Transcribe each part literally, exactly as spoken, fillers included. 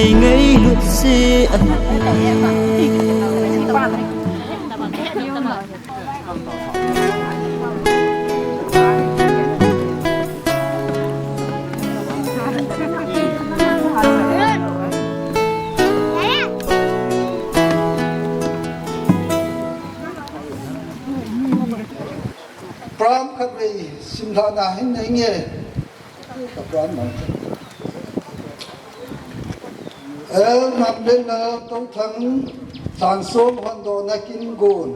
Ngei lut si a. Pram khat vei simlhana hin nei nge. Ka pram mang. El Namlenlal Tothang, Thansung hondona kin gun.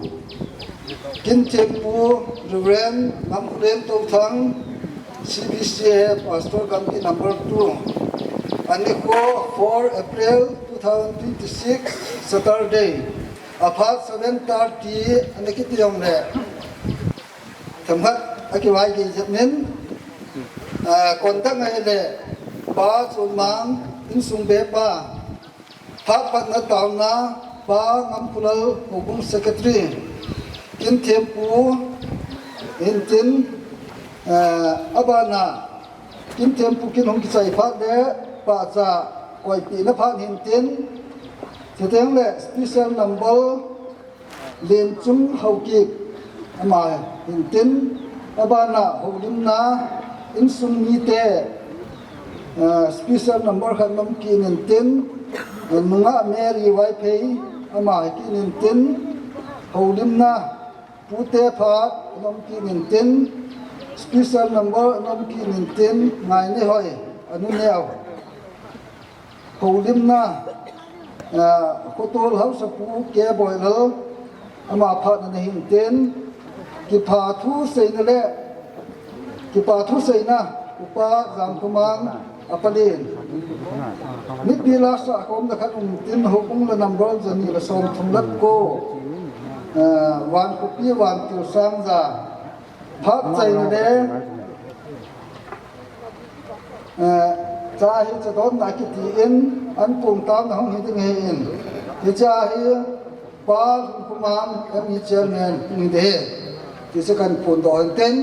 Kin thiampu Reverend Namlen Tothang, C B C A Pastor Gamgi number two. A ni kha four April two thousand twenty-six, Saturday. A phat seven thirty a ni kiti jong le. Themkhat a kivai gei zet min, ah, contact ngai le, Pa Chunmang, insung bepa, phat patna tauna, Pa Ngamkhulal, houbung secretary, kin thiampu, hintin, ah, a ban a, kin thiampu kin hung kichai phat le, pahcha koipina phat hintin, chuteng le special number, Lianchung Haokip, ama hintin, a ban a holimna, insung mite, ah, special number khat nom kit intin, Nungah Mary Vaiphei, ama hi kit intin, holimna, pute phat nom kit intin, special number nom kit intin, Ngainehoi, a nu neu. Holimna, ah, Khotual Hausapu K. Boilal, ama phat na hintin, kipathu seina le, kipathu seina, Upa Zangthumang, a palin. Mipi la sa khawmna khat um tin, houbung la number zani la sawmthum le kua, ah, Vankhawpi Vantilsangza, phat chaina le, Eh, cha hi cha dawnna kiti in, an pung tâkna hung hi ding hi in. Hi cha hi, Pa Lungkhumang, M E chairman, hung hi ding hi. Ti chu kan pung dawn ten.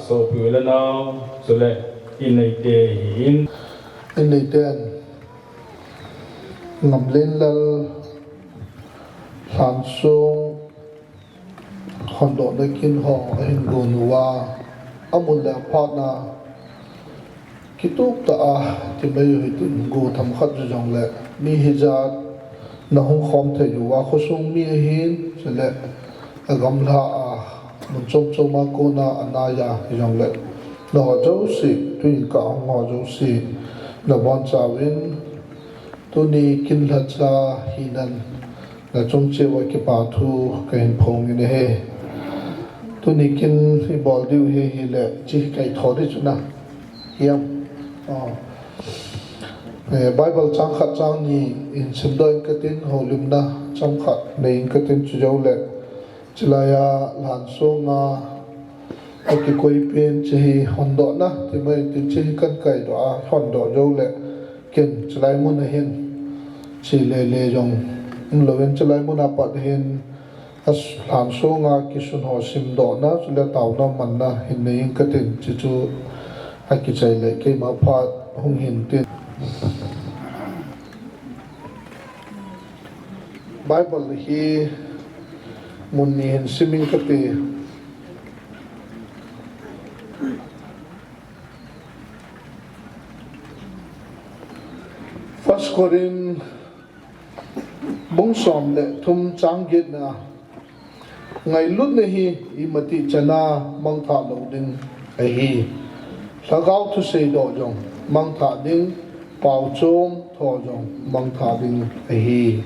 Sopi u le nau, chule in neite hi in. In neiten, Ngamlenlal, Hlansuang, hondawna kin haw a hin guan ua, a mun leh a phatna kituak ta a, ti mai u hitin, guatham khat zu jong leh mi hizat na hung khawm thei ua, khawsung mi ahin, chuleh a gamla a, mun chom chom a kona a nai a, hi jong leh, na haw zosia, tuin ka hung haw zosia, na ban chau in, tuni kin lhacha hinan, na chung chiau a kipa thu ka hin phong in ahi. Tuni kin i bawl diu hi hileh, chi kai thaw di chu na. Hiam. Eh, Bible châng khat châng ni in simdaw ing ka tin, holimna châng khat nei ing ka tin chu zo leh. Chulai a Hlansuang a, a kikoipi'n chi hi hondawna, ti mai tin chi hi kan kaidaw a, hondawna zo leh. Ken chulai mun a hin, chi le le zong, um lo in chulai mun a pat hin, a Hlansuang a kisun haw simdawna, chule tauna manna, hin nei ing ka tin, chi chu a kichai leh keima phat hung hin tin. Bible hi mun ni hin sim ing ka ti. First Korin bung sawm leh thum châng giatna, ngailutna hi i mati chan a mangthah lo ding ahi. Lhagao thusei daw zong mangthah ding, paucham thaw zong mangthah ding ahi.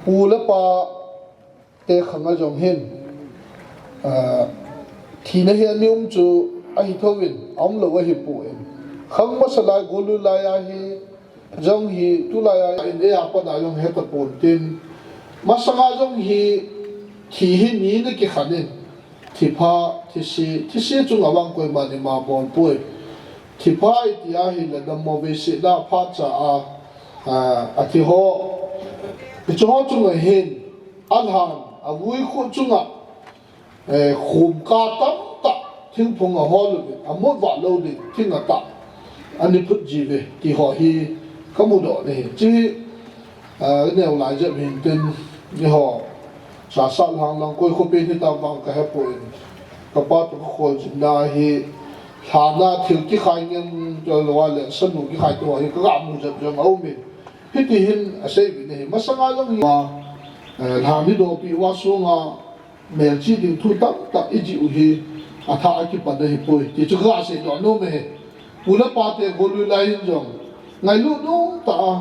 Pu le pa te khang a zong hin, thina hi a ni um chu ahi tho in, a um lo ahi pua in. Khang masa lai gual lut lai a hi, zong hi tulai a in ei a pat a zong he ta pua'n tin, masang a zong hi thi hi ni na kikhan in, thipha, thisi, thisi chung a vang koima'n i ma bawl puai. Thipha i ti a hileh dammaw vei sina phat cha a, a thi haw, i chu haw chung a hin, a lhan, a vui khut chung ah, khum ka tamtak, thingphung a hawl u in, a mut vah lo ding, thing a tak. a ni phut ji ve ti haw hi ka mudawk ahi. Chi, neu lai zep hintin, eihaw Chassad lang lang koi khawpi hi tam vang ka he pua'n, ka pa tawh ka khualzinna hi lhan a thil kikhai ngen, chule lou a leh sanu kikhai ti haw hi ka ga mu zep zep a um in, hiti hin a sei vin ahi. Masang a zong hi a, lhan hi dawpi ua suang a mêlchih ding thu tamtak i zil uh hi a thak a kipan ahi puai ti chu ka ga seidaw nuam ahi. Pu le pate gual ui lai hin zong ngailut nuam tak a,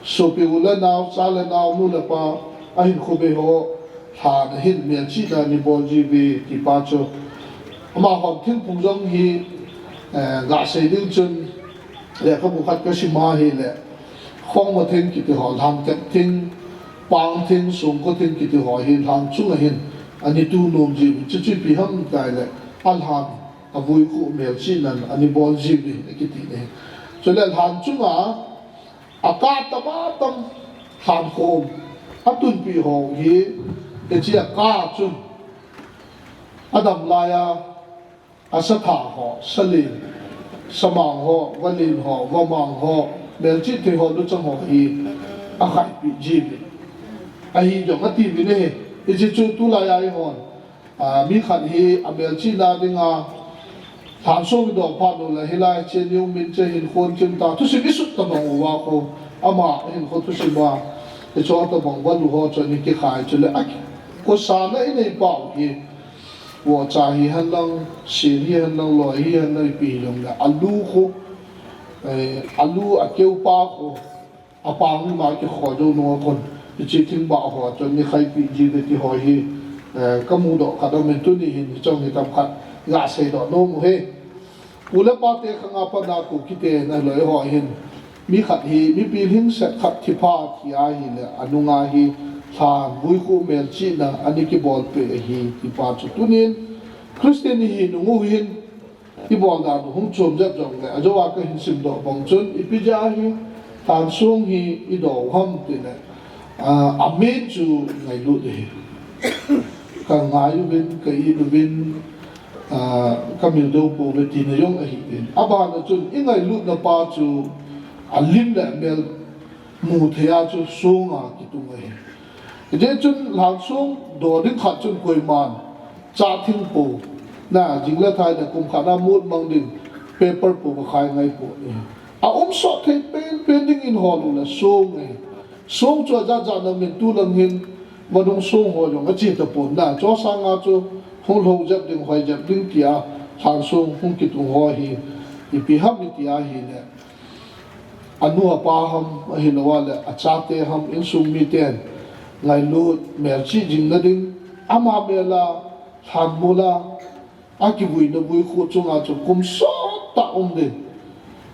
suapi u le nau, cha le nau, nu le pa, a hinkhua bei haw, lhan a hin mêlchihna ni bawl ji ve ti pa chu, amau hawm thingkung zong hi ga sei ding chun, lekhabu khat ka sim a hileh, khawngma thing kiti haw, lhan kep thing, pang thing, sungkua thing kiti haw hi lhan chung a hin a ni tu nuam ji ve. Chuchu ipi ham ti leh, a lhan a vuikhu mêlchihna a ni bawl ji ve a kiti ahi. Chuleh lhan chung a, a ka tam a tam, lhan khawm a tunpi haw hi, hichia ka chun a dam lai a, a satha haw, salin, samang haw, valin haw, vamang haw, mêlchih thei haw, luchang haw hi a khaipi ji ve. Ahi zong a ti vin ahi. Hichi chu tulai a i haw'n, mi khat hi a mêlchihna ding a lhan suang i daw phat u leh, hilai chia ni um in chia, hinkhua chim ta, thusim i sut tabang ua khu, ama hinkhua thusim a, i chaw tabang val u haw chu a ni kikhai chuleh, a, kosana i nei pau hi, vawcha hi hen lang, sin hi hen lang, lawi hi hen lang, ipi hi lang leh a lu khu, a lu a keu pa khu, a pang ma kikhaw zo nung a khun, hichi thingbah haw chun ni khaipi ji ve ti haw hi ka mudawk khat a um in, tuni hin hichang hi tam khat ga seidaw nuam u hi. Pu le pate khang a pat a ku kite na loi haw hin, mi khat hi, mipi hing set khat thi pha ti ahileh a nung a hi lhan vuikhu mêlchihna a ni kibawl pe ahi ti pa chu tunin Khristian i hi nung u hin i bawl dan uh hung chuam zep zong leh, a zo a ka hin simdaw bang chun, ipi zia hi lhan suang hi i daw u ham ti leh, a main chu ngailut ahi. Ka ngai uvin, ka it uvin, ka mil do pua ve tina zong ahi in. A ban ah chun i ngailutna pa chu a lim leh mêl mu thei a chu suang a kitung ahi. Zia chun lhan suang daw ding khat chun koima'n chah thing pua, na, zing le thai leh kum khat a mut mang ding paper pua va khai ngai pua ahi. A um sawt thei pen pen dingin hawl u leh suang ahi. Suang chu a zat zat na min tu lang hin, vadung suang haw zong a chia ta pua'n na, chaw sâng a chu hung lo zep ding, hoi zep ding ti a, lhan suang hung kitung haw hi ipi ham i ti ahileh, a nu a pa ham ahilo a leh a chate ham, insung mite'n ngailut mêlchih zingna ding, ama mêl a lhan mul a, a kivuina vuikhu chung a chu kum sawt tak um ding,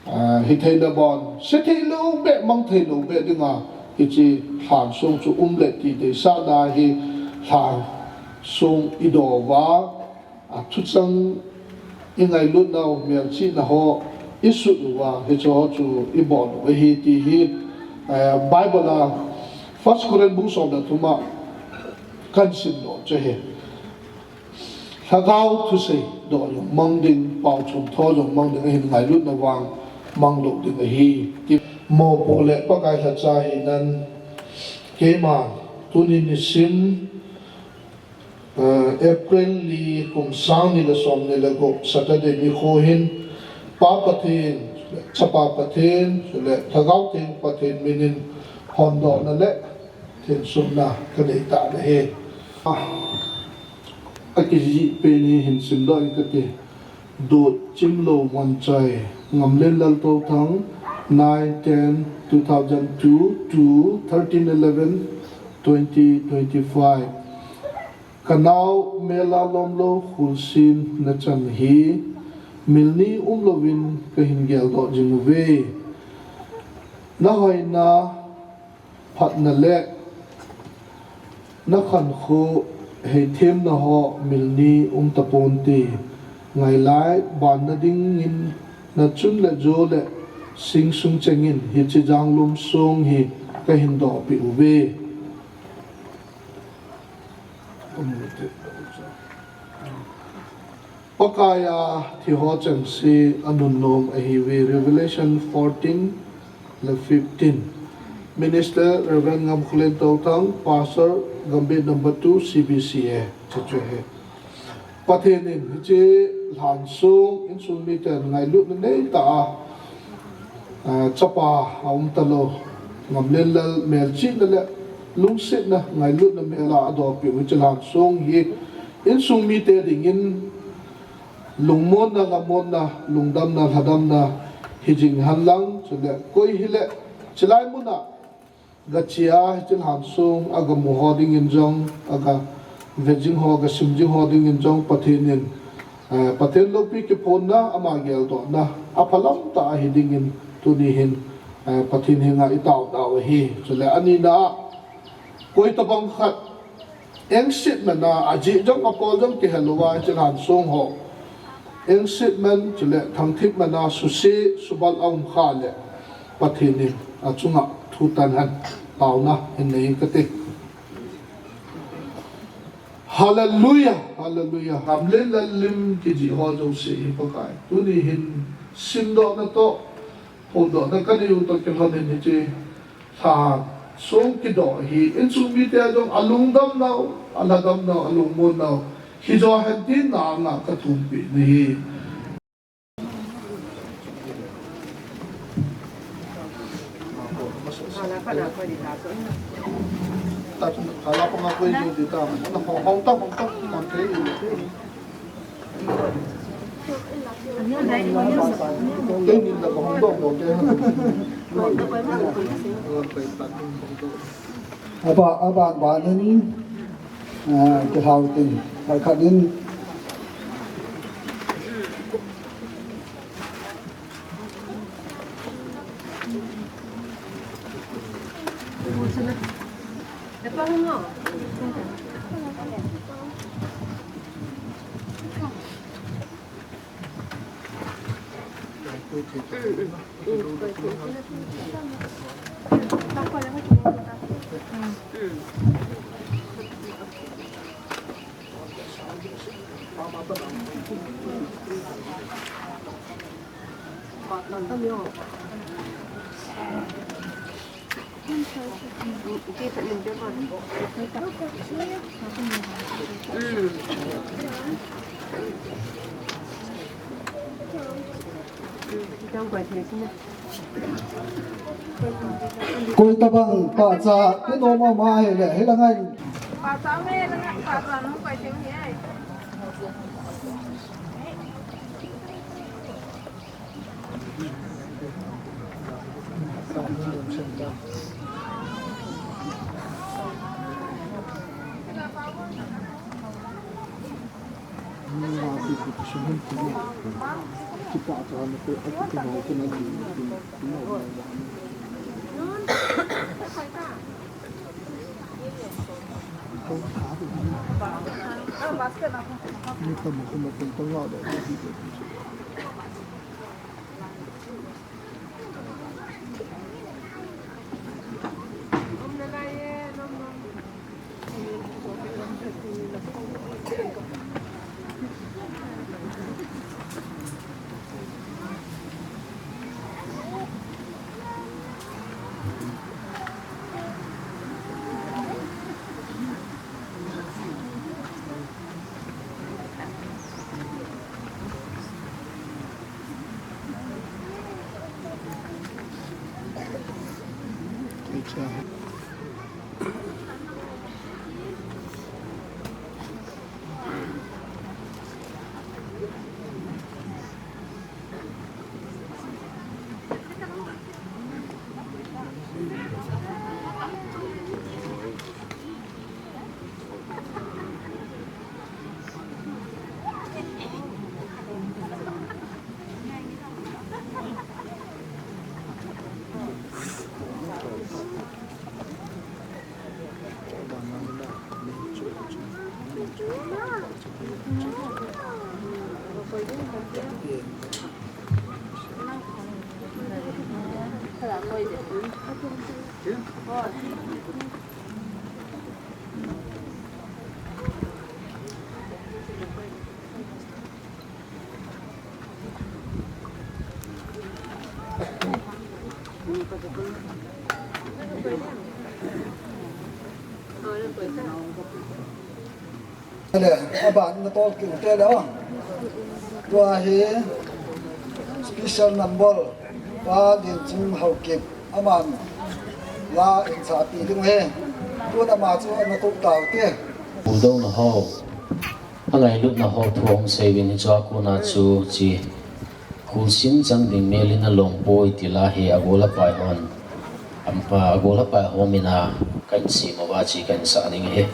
hi theina bawn se theilo beh, mang theilo beh ding a, hichi lhan suang chu um leh ti deisakna hi, lhan suang i daw a, a thuchang, i ngailutnau mêlchihna haw i sut u a, hichi haw chu i bawl u ahi ti hi Bible a First Corinth bung sawm leh thum ah kan sim daw chu hi. Lhagao thusei daw zong mang ding, paucham thaw zong mang ding ahin, ngailutna vang mang lo ding ahi ti. Mawpuak leh Pakai lhacha hinan, keima tuni nisim, April li, kum sâng ni leh sawmni leh guk, Saturday nikhua hin Pa Pathian, Chapa Pathian leh Lhagao Theng Pathian min in hondawkna leh thensukna ka nei ta ahi. A kizik pen hi hin simdaw ing ka ti. Dut Chimlo Muanchai, Ngamlen Laltothang, nine ten two thousand two to thirteen eleven twenty twenty-five. Ka nau mêl a lawmlo Khulsin Nachan hi mil ni umlo in ka hin geldawk zing uve. Na hoina, phatna leh na khankhua heithiamna haw mil ni um ta pua'n ti. Ngailai banna dingin na chun leh zaw leh sing sung cheng in hichi zanglum suang hi ka hin dawpih uve. Pakai a thi haw chengse a nunnuam ahi ui, Revelation fourteen le fifteen. Minister Reverend Ngamkhulen Tothang, Pastor, Gambih number two, C B C A, chu chu hi. Pathian in hiche lhan sung insung mite'n ngailutna nei ta a, a, chapa a um talo, Ngamlen Lal mêlchihna leh lungsiatna ngailutna mêl a a dawpiu hiche lhan sung hi insung mite dingin lungmuanna, ngamuanna, lungdamna, lhadamna hi zing hen lang, chuleh koi hileh chilai mun ah ga chia, hiche lhan sung a ga mu haw dingin zong, a ga ve zing haw, ga sim zing haw dingin zong Pathian in, eh, Pathian lopi kiphuanna, ama geldawkna a phalam ta ahi dingin tuni hin, eh, Pathian hing ah i taudau ahi. Chuleh a nina ah, koi tabang khat engsiatna a, a zi zong a pawl zong kihelo a, hiche lhan sung haw engsiatna chuleh thangthipna a, susia subal a um kha leh Pathian in a chung ah thu tan hen, tauna hin nei ka ti. Hallelujah, hallelujah. Ngamlen Lal lim kizi haw zosia hi Pakai, tuni hin simdawkna tawh, phundawkna ka nei u tawh kilhon in hiche lhan sung kidawk hi insung mite zong a lungdamnau, a lhadamnau, a lungmuannau hi zaw hen tin nang ah ka thumpi na hi. A ban, a ban ban in, a, kilhau tin, khat khat in. Koi tabang pahcha te nuam a um ahileh hi la ngai. Le, a ban na tawlkiu te le aw. Tua hi special number, Pa Lianchung Haokip, aman la in sa ti ding hi. Tun ama chu a na tuk tau te. Pudona haw, a ngailutna haw thu hung sei in hi chu a kona chu chi. Khualsin chang ding mêl in a lawm puai ti la hi a gual a pai hon, a gual a pai hon min a kan sim a va chi kan sa ding hi.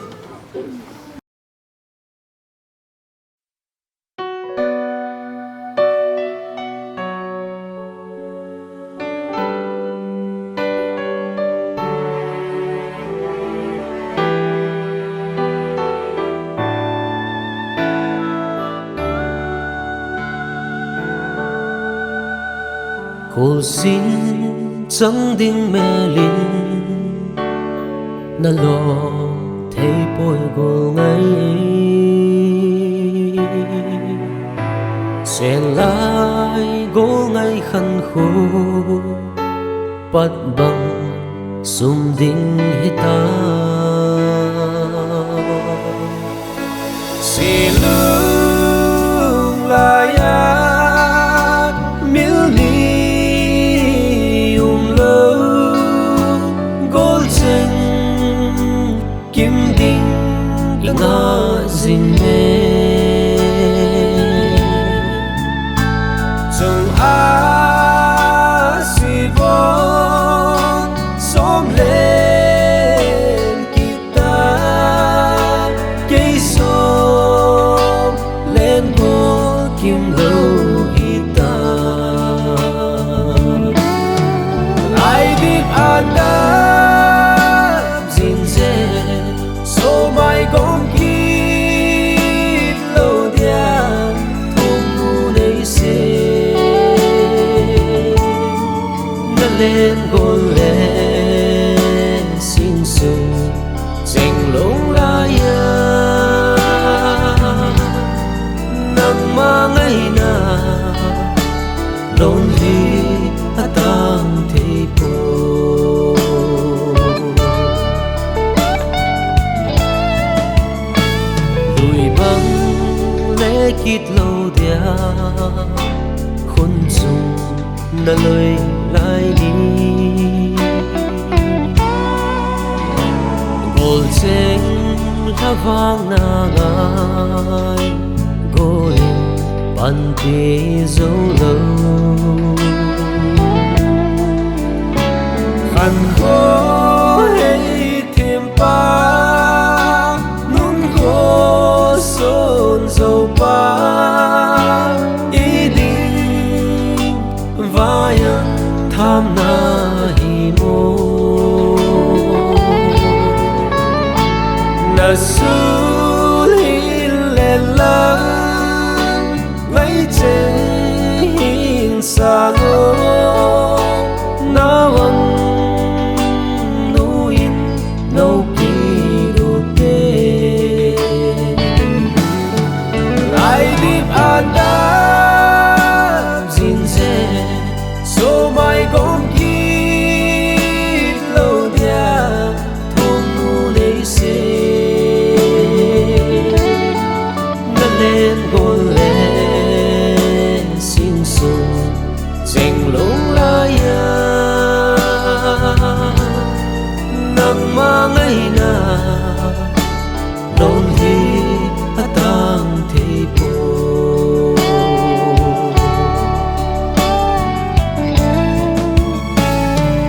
Khualsin chang ding mêl in na lawm thei puai gual ngai. Sen lai gual ngai khan khu pat bang sum ding hita. Silung lai a mil ni um lo, gual cheng kim ding i ngah zing e. Chung a si bawn sawm len kit ta, kei sawm len gual kim lo hita. Lai dip a dap zing ze, sawmai gawm kit lo dia, thawmnu nei se. Na len gual le sing sung cheng lung lai a, nangma ngaina lonely a tang thei pua. Lui bang le kit lo dia, khun chung na lui lai ni. Gual cheng hla vang na ngai, gual in panpi zo lo. Khankhua hei thim pa, nunkhua sun zo pa, i ding vai a thamna hi maw. Na sul hin len lang, ngai cheng hin sa lo, nau ang nu in no kit u te. Lai dip a dap zing ze, sawmai gawm kit lo dia, thawmnu nei se. Na len gual le sing sung cheng lung lai a, nangma ngaina lonely a tang thei pua.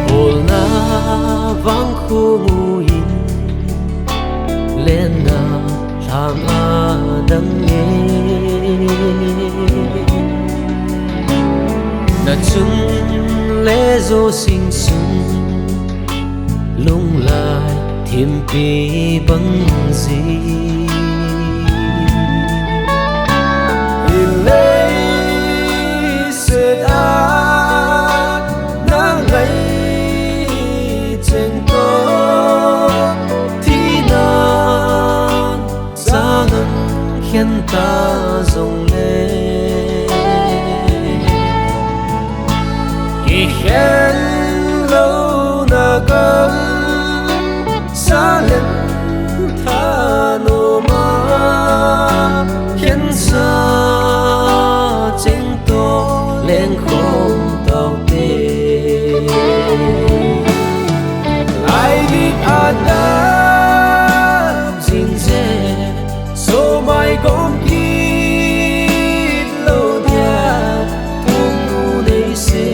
Bawlna vang khua mu in, lenna thlang a dang e. Na chun le zaw sing sung, lunglai thimpi bang zi. I lei set a, na ngai cheng tawh, thina chang an khen ta zong le, kikhen lo Lentha nuam a, khensa cheng tawh lengkhawm taute. Lai dik a dap zing ze, sawmai gawm kit lo dia, thumnu nei se.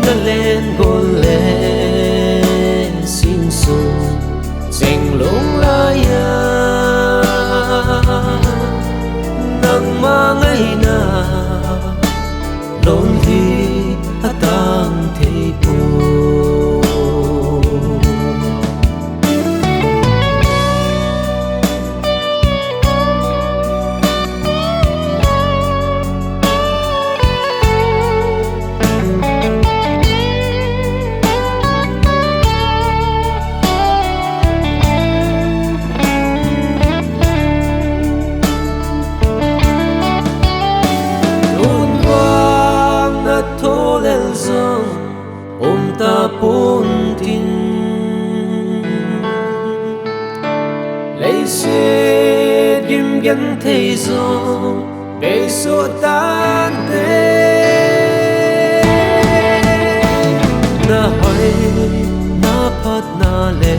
Na len gol le sing sung, cheng lung lai a, nangma ngaina lawm hi a tang thei pua. Lungvang na tho lel zong um ta pua'n tin, leiset gim genthei zong beisuak tante. Na hoi, na phatna le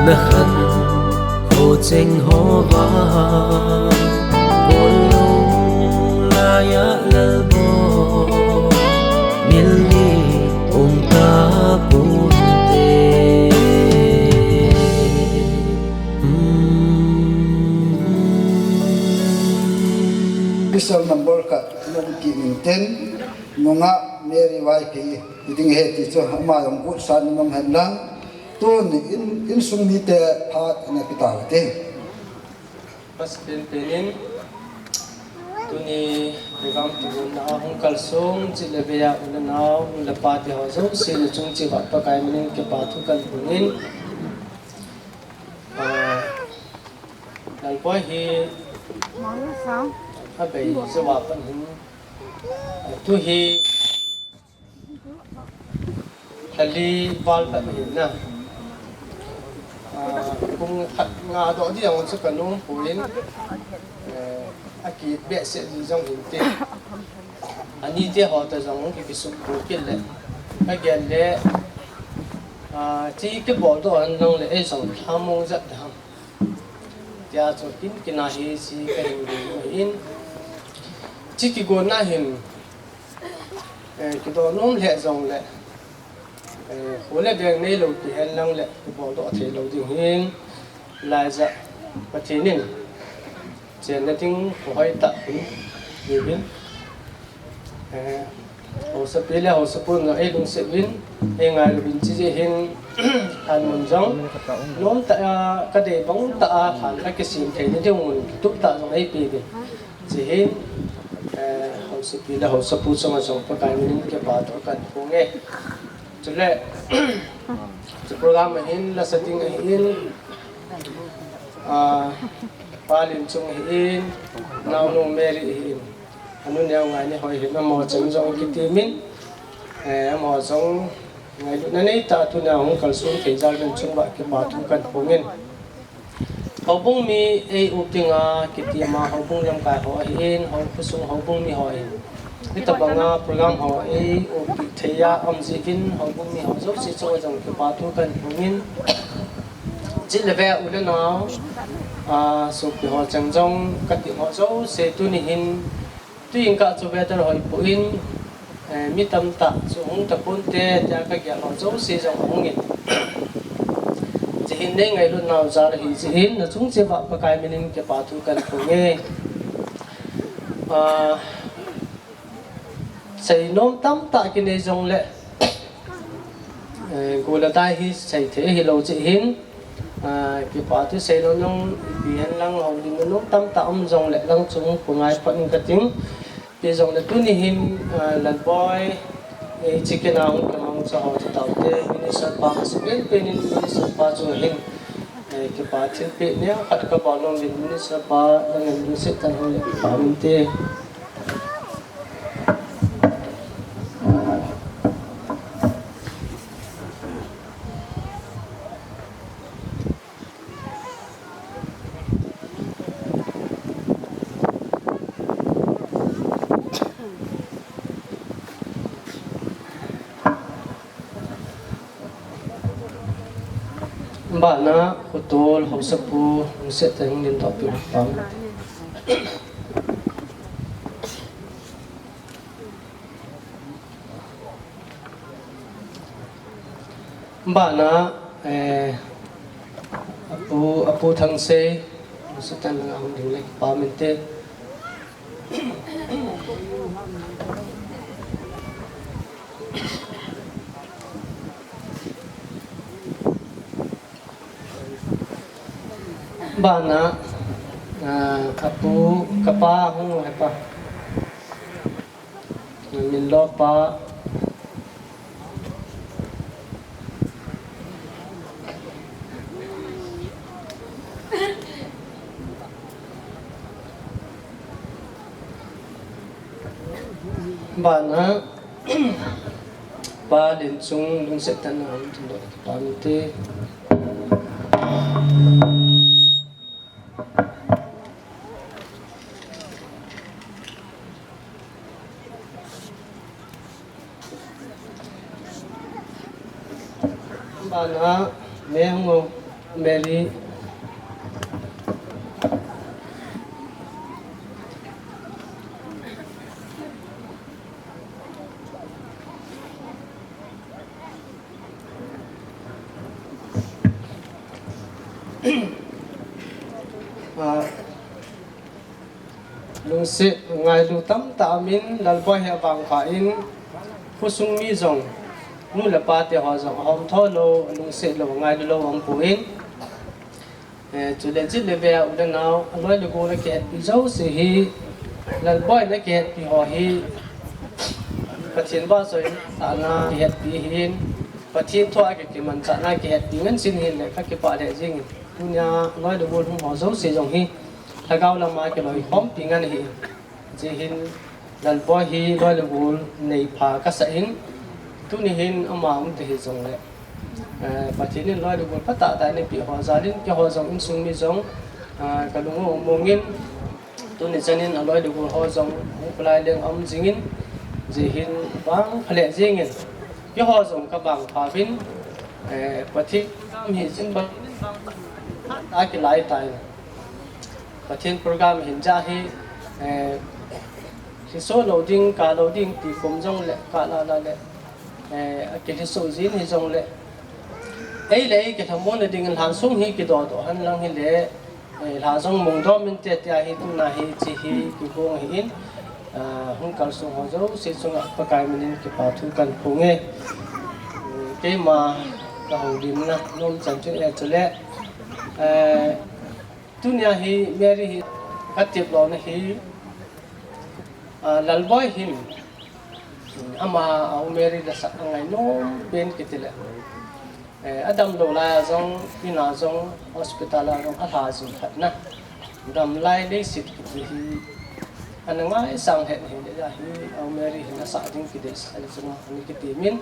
na khan khua cheng haw va, gual lung lai ah Lalpa, mil ni um ta pua'n te. Special number khat nung ki min ten, nungak Mary Vaiphei hi ding he ti chu ama zong kut san nung hen lang, tun in, insung mite phat ana pi tau te. Pasapen pen in, tuni program tiguatna a hung kalsuan chit le vei a u le nau, nu le pate haw zosia chung chiat ah Pakai min in kipakthu kan hun in, Lalpa hi a bei zaw a pan hin, tu hi thali val tak hin na, kum khat nga dawh di ang chu ka nuam pua'n, a kibehseh di zong hin ti, a nite haw ta zong hung kikisuk pu kit leh, ka gen le, chi kibawldawh hen lang leh ei zong tha mawng zat da ham tia chu kin kin a hi chi ka hin ding ahi in, chi kiguatna hin kidawh nuam leh zong leh, khua le veng neilo ti hen lang leh kibawldawh theilo ding hin, Laiza Pathian in chênna ding khawhoi tak hun piu in, hausapi leh hausapu zong ei lungsiat in, ei ngailu in chi zia hin, khan mun zong nuam tak a, ka dei bang tak a khan ka kisiam theina ding mun tup tak zong ei piu in, chi hin, hausapi leh hausapu chung ah zong Pakai min in kipakthu kan hun e. Chuleh, chu program a hin la sa ding ahi in, Pa Limchung ahi in, naunu Mary ahi in, a nu neu ngai ni hoi hin amahaw chung zong kitiam in, amahaw zong ngailutna nei tak a tuni a hung kalsuan thei zia ding chung ah kipakthu kan hun in. Houbung mi ei uap ding a kitiam a houbung lamkai haw ahi in, hou khua sung houbung mi haw in, hi tabang a program haw ei uap thei a um ziak in houbung mi haw zosia chung ah zong kipakthu kan hun in, chi le vei u le nau, suapi haw cheng zong ka ti haw zosia tuni hin tu in ka chu weather hoi pua in, mi tam tak chu hung ta pua'n te tia ka gel haw zosia zong hung in, chi hin nei ngailutnau zal ahi ziak in na chung chiat ah Pakai min in kipakthu kan hun e. Sei nuam tam tak kinei zong leh, gual a dai hi sei thei hilo chi hin, kipakthu sei lo nung pi hen lang houlimna nuam tam tak um zong leh lang chung ka ngai phat ing ka ting. Ti zong leh tuni hin, Lalpa, ei chi kin a hung ka mang cha haw chu taute minister pa ka sa pen pen in minister pa chung hin kipakthu thilpiak neu khat ka bawl nuam in minister pa nang in lungsiat tan hun leh pa min te. Ban ah Pu Tual Hausapu, Lungsiat a hung ding tawh pi pam. Ban ah, eh, a pu, a pu Thangsei, Lungsiat a hung ding leh pam inte. Ban ah, ah, a pu, ka pa hung he pa. Min lo pa. Ban ah, Pa Lenchung, Lungsiat a hung ding tawh pi pam inte. Ban ah, Mary. Ah, lungsiat ngailu tam tak a um in, Lalboi hi a vangpha in, khawsung mi zong, nu leh pate haw zong a hawmthaw lo, a lungsiat lo, ngailu lo a um pua in, eh, chuleh chit le ve a u le nau, a lawi le gual a kihetpi zosia hi, Lalboi in a kihetpi haw hi, Pathian vahchoina sâkna kihetpi hin, Pathian thu a kimanchahna kihetpi ngen sin hinleh ka kipah leh zing in, tuni a lawi le gual hung haw zosia zong hi, thagau lam a kilawi khawmpi ngen ahi. Zia hin, Lalboi hi lawi le gual nei pha ka sa in, tuni hin ama um ta hi zong leh, eh, Pathian in lawi le gual pha tak tak ei piak haw jal in, keihaw zong insung mi zong, ah, ka lung a um mawng in, tuni chan in a lawi le gual haw zong hung phalai leng a um zing in, zia hin vangpha leh zing in, keihaw zong ka vangpha in, eh, Pathian program hi zing bang, a kilai ta in, Pathian program hin zia hi, eh, hi so lo ding, ka lo ding ti kum zong leh, ka la la leh, eh, a kihi so zing hi zong leh, ei leh ei kithamuanna dingin hlan sung hi kidawdaw hen lang hile, eh, hla zong mawng dawm inte tia hi tuna hi chi hi kiguang ahi in, ah, hung kalsuan haw zosia chung ah Pakai min in kipakthu kan pung e. Keima ka houlimna nuam chan chu e chuleh, eh, tuni a hi Mary hi ka tip lona hi, ah, Lalboi hin, ama a u Mary la sak a ngai nuam pen kiti leh, eh, a damlo lai a zong, in a zong, hospital a zong a hla zing khatna, dam lai leisit kiti hi ana ngaisâng het hile, zia hi a u Mary hin a sak ding kideisah le chun a ni kiti min,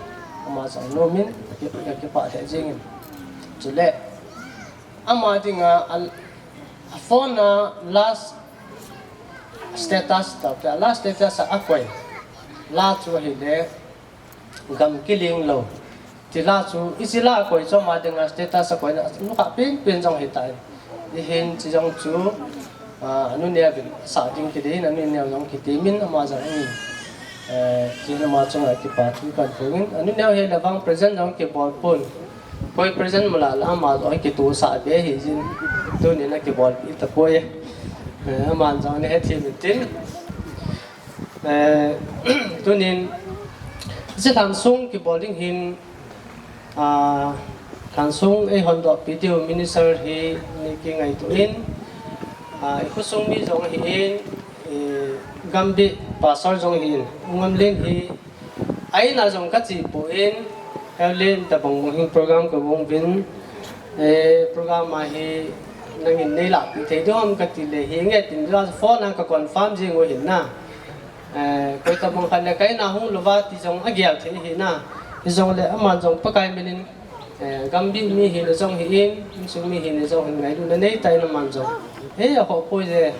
ama zong nuam in, ka kipah leh zing in. Chuleh, ama ding a, a phone a last status ta, last status a a koi la chu ahile, gam kiling lo ti la chu, i chi la koi chu ama ding a status a koina nu kha pen pen zong hi ta in. Hi hin chi zong chu, ah, a nu neu in a sak ding kidei in, a nu neu zong kiti min ama zong in, eh, chi ama chung ah kipakthu kan pung in, a nu neu hi le vang present zong kibawl pua'n, koi present mala la ama zong kitusak be hi zing, tuni'n a kibawlpi ta puai. Eh, ama'n zong a ni hethiam intin, eh, tuni'n zia hlan sung kibawl ding hin, ah, hlan sung ei hondawpi diu minister hi ni kingaitua in, ah, i khawsung mi zong ahi in, i gambi pastor zong ahi in, Ngamlen hi a in a zong ka chia pua in, Ngamlen tabang bang hin program ka guang vin, eh, program a hi nang in nei lâkpi thei diam ka ti le hi nge tin, phone a ka confirm zing u hin na. Eh, koi tabang khat leh ka in a hung lo va ti zong a gel thei hi na. Hi zong leh ama'n zong Pakai min in, eh, gambi mi hile zong hi in, insung mi hile zong hin ngailutna nei ta in ama'n zong, eh, a khawk puai ze,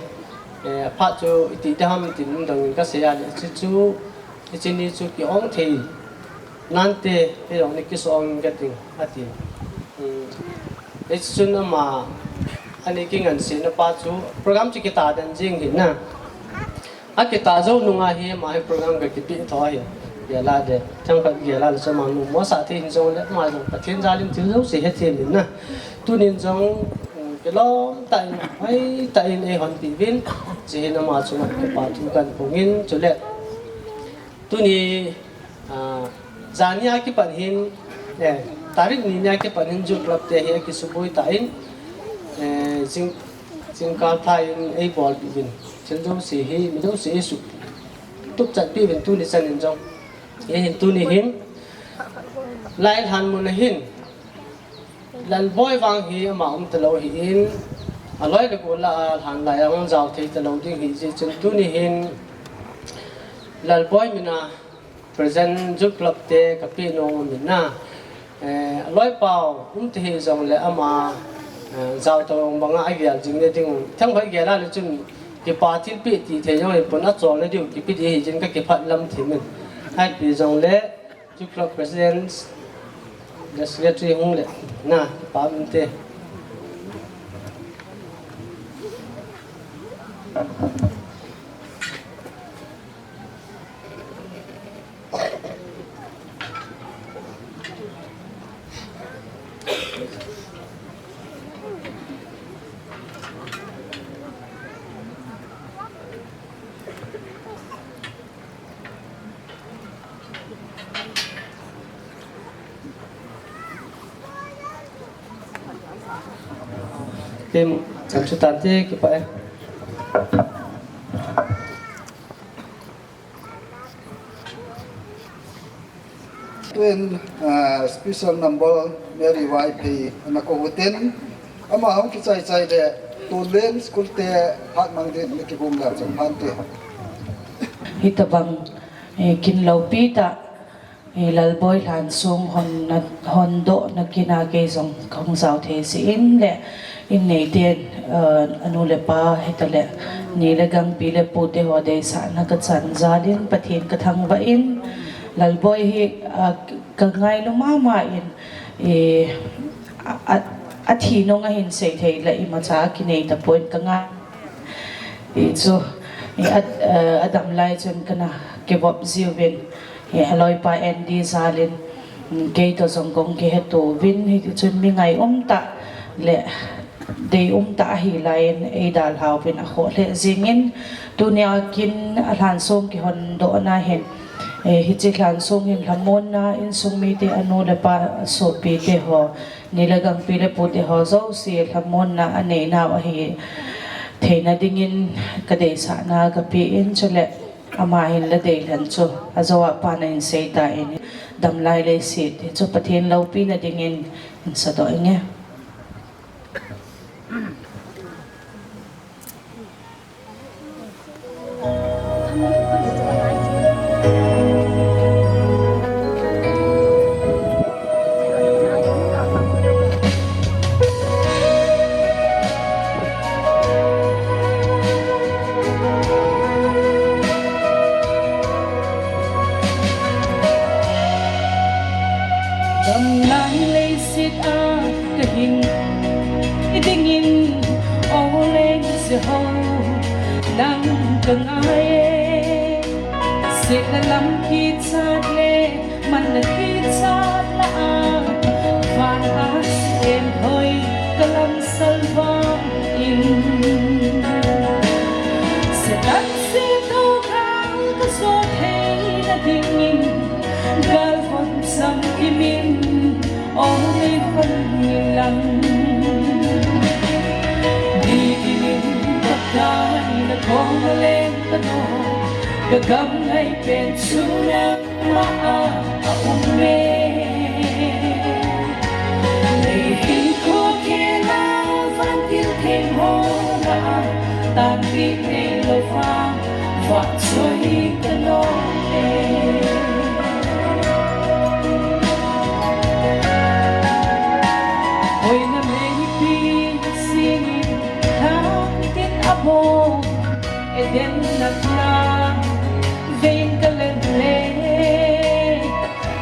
eh, a phat chu i ti ding ham tin dong in ka sei a leh, chu chu, i chi ni chu ki awng thei nante, kei zong ni kisuang ka ting a ti. Hichun ama, ani kingansiatna pa chu program chu kitadan zing hin a, a kitazo nung a hi ama hi program ka kipiak tho ahi. Gel a le, themkhat gel a le chu ama nu mawsah thei hin zong leh ama zong Pathian jal in thil zosia hethiam in a, tunin zong kilawm tak in, hoi tak in ei honpi vin, zia hin ama chung ah kipa thu kan pung in chuleh, tuni, zani a kipat hin, tarik ni ni a kipat hin Youth Clubte hi a kisubuai ta in, zingkâl tha in ei bawlpi vin, thil zosia hi mi zosia ei suk tupchatpi vin tuni chan in zong, hin tuni hin, lai lhan mun a hin, Lalbawi vang hi ama um talo hi in, a loi leh gual la a lhan lai a hung zau thei talo ding hi zia chun tuni hin, Lalbawi min a present Youth Clubte ka piak nuam in a, a loi pau um ti hi zong leh ama, zau talo bang a a gel zingna ding, themkhat gel a le chun, kipa thilpiak ti thei zong hi puan a chawlna diu kipi di hi zin ka kiphat lam thim in, ahipi zong leh, Youth Club President, Secretary hung leh, na, pa min te. Tim, chan chu tante kipa e. Tuin, special number Mary Vaiphei ana ko utin, ama hung kichai chai leh, Tulen Schoolte hat mang ding na kigum la chang phante. Hitobang, kin lopi tak, Lalbawi lhan sung hondokna kin a kei zong ka hung zau thei si in leh, in neite'n, a nu leh pa hitaleh, ni leh gangpi leh pute haw deisakna ka chan jal in Pathian ka thangvah in, Lalbawi hi ka ngailu ma ma in, a thi nung a hin sei thei la imacha kinei ta pua'n ka ngai. Chu, a dam lai chun ka na kivop ziu in, a lawipa Andy jal in, kei tawh zong kong kihetu vin, hi chun mi ngai um tak leh dei um tak ahi lai in ei dalhau vin a khawh leh zing in, tuni a kin a lhan sung kihondokna hin, hiche lhan sung hin lhamuanna insung mite a nu leh pa suapite haw, ni leh gangpi leh pute haw zosia lhamuanna a neinau ahi theina dingin ka deisakna ka pia in chuleh, ama hin la dei lhan chu a zo ah pan a hin sei ta in, dam lai lei siat hi chu Pathian lopina dingin in sadoh inge. Dam lai lei siat a ka hin i dingin, aw leng se ho, nang ka ngai e. Siatna lam kichat le, manna kichat la a, van a siem hoi ka lam sal vang in, Satan siatna gal ka zo theina dingin, gal von sam i min, aw lei von in lang. Ni in in ka tai na kong leng ka no, ka gam ngai pen chu nangma a um e. Lei hinkhua khêl a, van thil theng haw la a, tanpi neilo vang, vak choi ka no e. Hoina meipi sing in, thang tin a bawl, Eden nak na, veng ka lem le,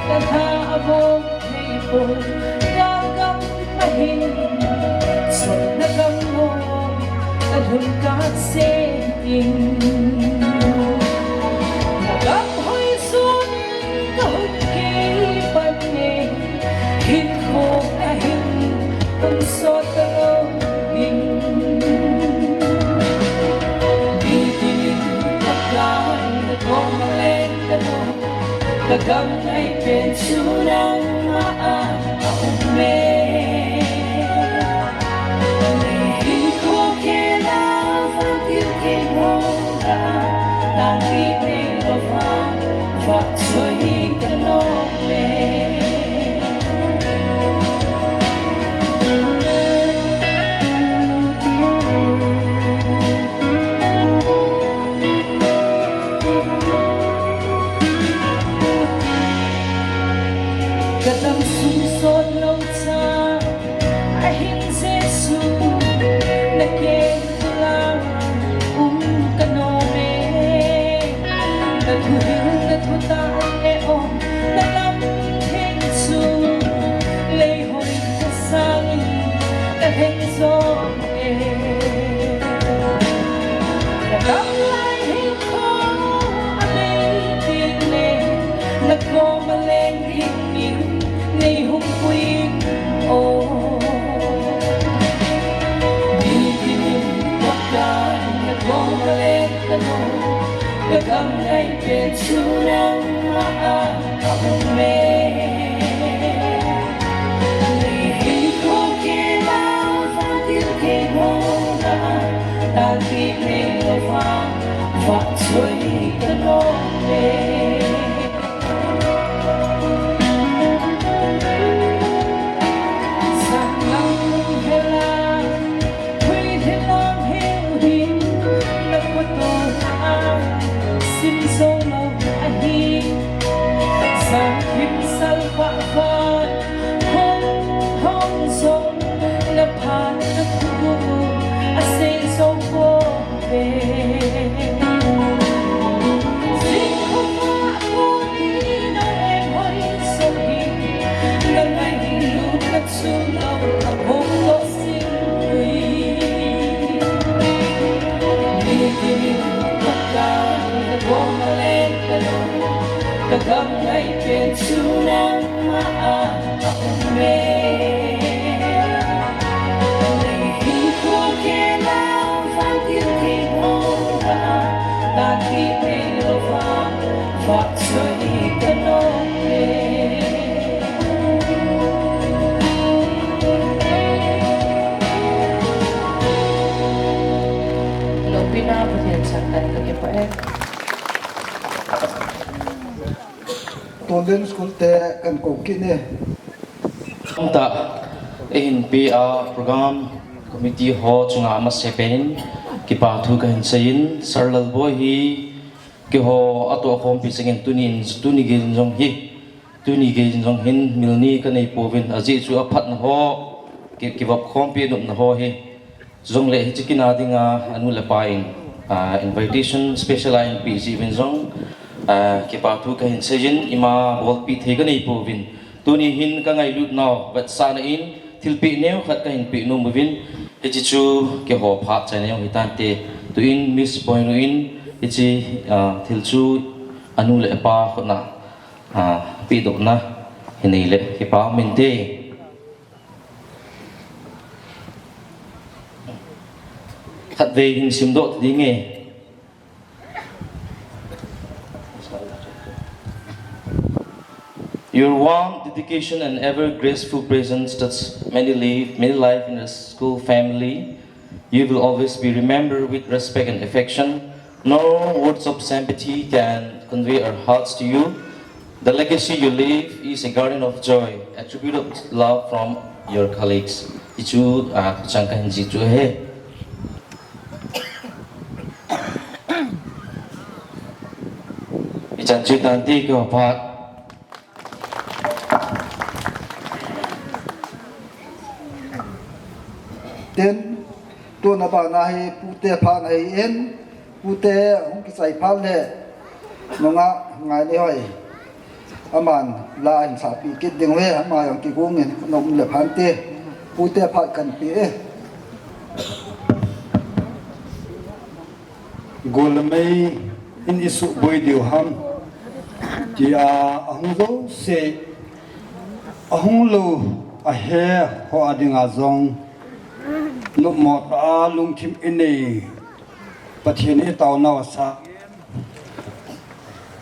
ka tha a bawl thei puai, ka gam a hin hun ka se ding. Ka gam hoi suan in ka hun kipan e, hinkhua ka hin hun sawt ka lo ding. Ni tin in ka kai na kawm a leng ka lo, ka gam ngai pen chu nangma ah a um e. Hinkhua khe la, van thil thei hawng la, tangpi nei lo va, va choi ka lo le. Ka dam sung sawt lo cha, a hin Jesu, na keng la um ka nuam e. Na thuhil, na thutak e aw, na lam theng chu, lei hoi ka sâng in ka leng zaw e. Ka dam lai hinkhua a nei ding le, na kawm a leng dingin nei hung pui in aw. Ni tin in ka kai na kawm a leng ka lo, ka gam ngai pen chu nangma ah a um e. Hinkhua khe la, van thil thei hawng la, tangpi nei lo va, va choi ka lo le. Zan lam hela, hui helam heu hin, na photo a sim zo lo ahi. Zan thim sal pha pha, hong hong zo, na phat na thu a sei zo pua ve. Zing khawm ah kua ni na em hoi zo hi, na ngai lut na chu lo a bawm lo zing ui. Ni tin in ka kai na kawm a leng ka lo, ka gam ngai pen chu nangma ah a um e. Hinkhua khe la, van thil thei hawng la, tangpi nei lo va, va choi ka lo e. Lopina Pathian sangtan ka kipâk e. Tu'n School te kan ko kit e. Tamtak ei hin pia program committee haw chung ah a masapen in kipakthu ka hin sei in, Sir Lalboi hi keihaw a tuakkhawmpi seng in tuni in, tuni gei in zong hi, tuni gei in zong hin mil ni ka nei puau in, a ziak chu a phatna haw, ki, kivopkhawmpi nopna haw hi. Chujongleh hiche kin a ding a, a nu leh pa in, ah, invitation special a ei piak ziak un zong, ah, kipakthu ka hin sei in, eima bawlpiak thei ka nei puau in, tuni hin ka ngailutnau vetsahna in thilpiak neu khat ka hin piak nuam uvin, hiche chu keihaw phat chaina hi tante, tu'n Miss Boinu in hiche, ah, thil chu a nu leh a pa khut ah, ah, piakdawkna hi nei leh kipak um inte. Khatvei hin simdok ding e. Your warm dedication and ever graceful presence touch many life, many life in the school family. You will always be remembered with respect and affection. No words of sympathy can convey our hearts to you. The legacy you leave is a garden of joy, a tribute of love from your colleagues. Hichu, ah, chang ka hin zik chu ahi. Hichan chu tante keihaw phat. Tin, tuna ban a hi pute phat ahi in, pute hung kichai phat leh, nung ah Ngainehoi, aman la a hin sakpi kit ding uhi, ama jong kiguat in a um leh phante, pute phat kan pia e. Gual lam ei in i sukbuai diu ham, ti a, a hung zosia, a hung lo, a he haw a ding a zong, nopmaw ta a lungthim i nei, Pathian i taunau a sa,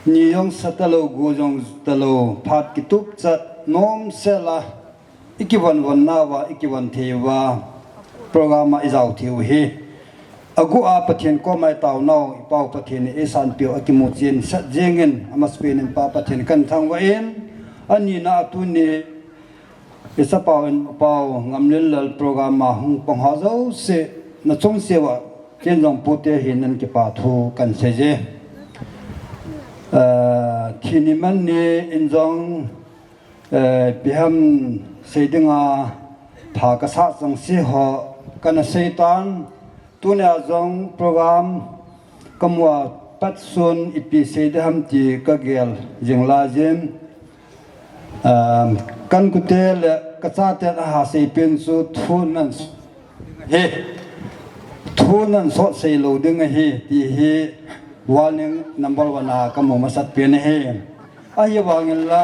ni zong sa talo, gu zong talo, phat kitup chat nuam sel a, i kivonvonna ua, i kivon thei ua, program ah i zau thei u hi. A gu a Pathian kawmai taunau, i Pau Pathian i sanpiu a kimu chian sat ziangin, a masapen in Pa Pathian kan thangvah in, a nina a tuni, i sapau in Pau Ngamlin Lal program a hung pang haw zosia, na chungsiau ah, ken zong pute hin nan kipa thu kan sei zie. Thi ni man ni in zong, pi ham sei ding a, pha ka sa chang si haw, ka na sei tan, tuni a zong program ka mu a, pat sun i pi sei di ham ti ka gel zing lai ziang. Kan kute leh ka chate'n a ha sei pen chu thu nan sawt sei lo ding ahi ti hi warning number one a ka mu masat pen ahi. Ahivangin la,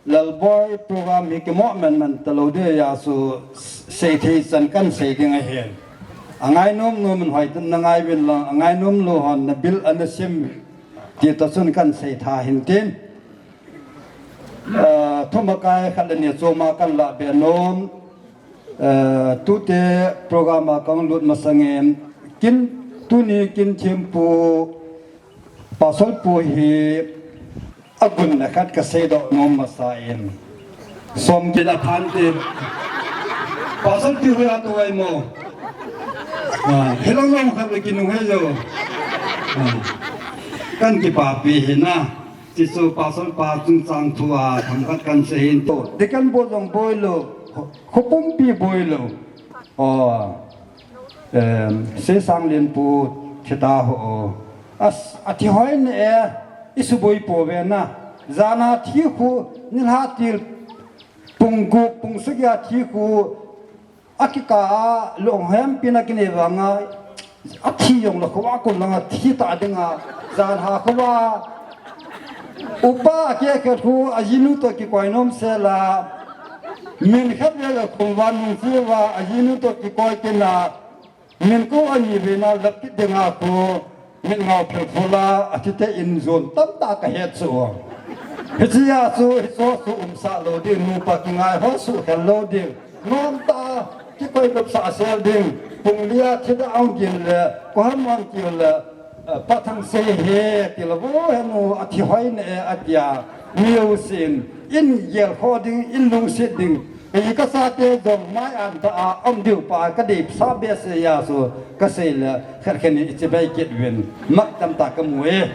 Lalbawi program hi kimoh menmen talo di a chu, sei thei chan kan sei ding ahi. A ngainuam nuam in hoi tan na ngai vin lang, a ngainuam lo hon na bil a na sim, ti ta chun kan sei tha hin tin. Thumakai khat le ni chuam a kan la be nuam. Tute program a ka hung lut masang in, tuni kin thiampu, pasal pu hi a gunna khat ka seidok nuam masa in, sawm kin a phan ti, pasal pi hoi a tu ai maw, hilang lo khat le kin hoi zo, kan kipapi hi na. Ti chu pasal pa chungchâng thu a themkhat kan sei hin tu, deacon bu zong buai lo, khawpumpi buai lo, a, Sesang Lianpu thi ta haw, a thi hoi ne e, i subuai pua ve na, zan a thi khu, nilhah til pung guk pung sagi a thi khu, a kika a lunghempi na kinei vang a, a thi zong la khua a kun lang a thi ta ding a, zan ha khua a, upa a ke khe khu a zinu tawh kikoi nuam sel a, min khat ve le khum van nung chi va a zinu tawh kikoi kin a, min ko a ni ve na lap kit ding a khu, mit ngau phel phul a, a thite in zuan tam ta ka het chu. Hichia chu hi chu chu umsa lo ding, nupa kingai haw su khel lo ding, nuam ta, kikoi nop sa sel ding, pung li a thi da ang kin le, ko ham ang kin le, Pa Thangsei he, ti lo vo he nu a thi hoi ne e a tia, mi u sin, in gel khaw ding, in lungsiat ding, kei ka sate zong mai an ta a um diu pa ka deisa be se a chu, ka sei le khat khen in i chibai kit vin, mak tam ta ka mu e.